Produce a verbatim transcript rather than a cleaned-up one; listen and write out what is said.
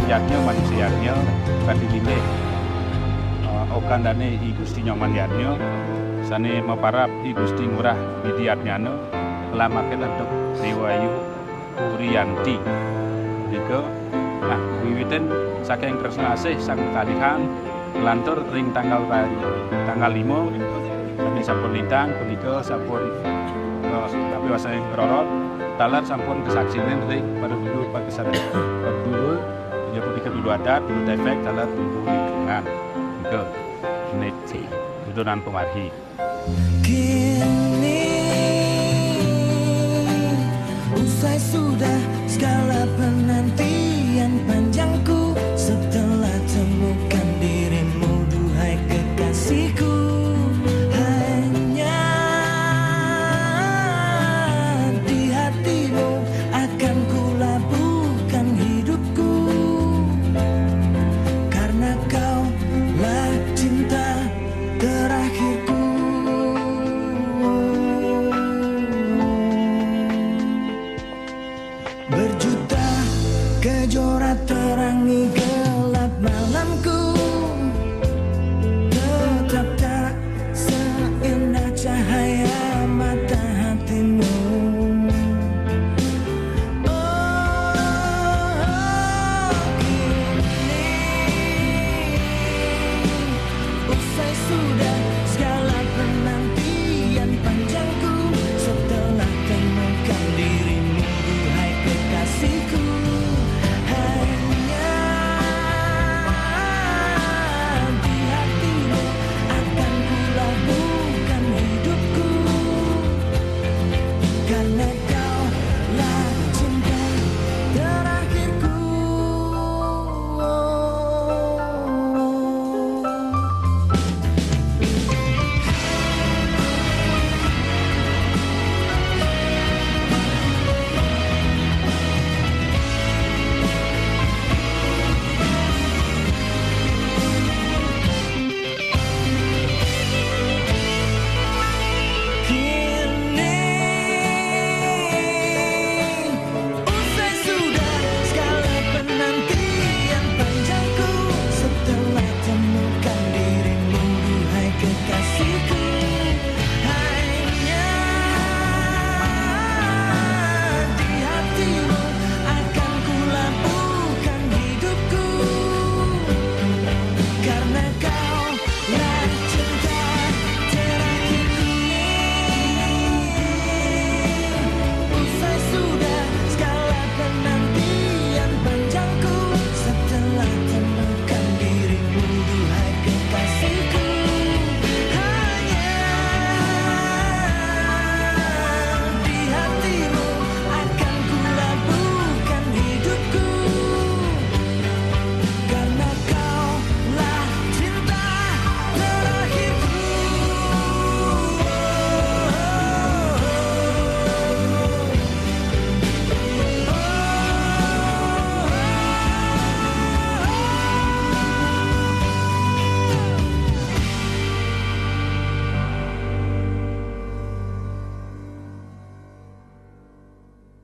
Yadnya manusa yadnya, kadililih, eh, okandané I Gusti Nyoman Yadnya, sané maparab I Gusti Ngurah Widiatnyana, lamaké antuk Déwa Ayu Purianti. Punika, nah, wiwitin saking tresna asih sang kalihan, lantur ring tanggal, tanggal lima, sami sampun lintang, punika sampun, eh, tapi wasai ngrorot, taler sampun kasaksian ring para guru, para kesada, para guru, ya, punika guru adat, guru tefek, taler guru lingkungan. Punika, niki, dudonan pamargi. Kini usai sudah segala penantian panjangku.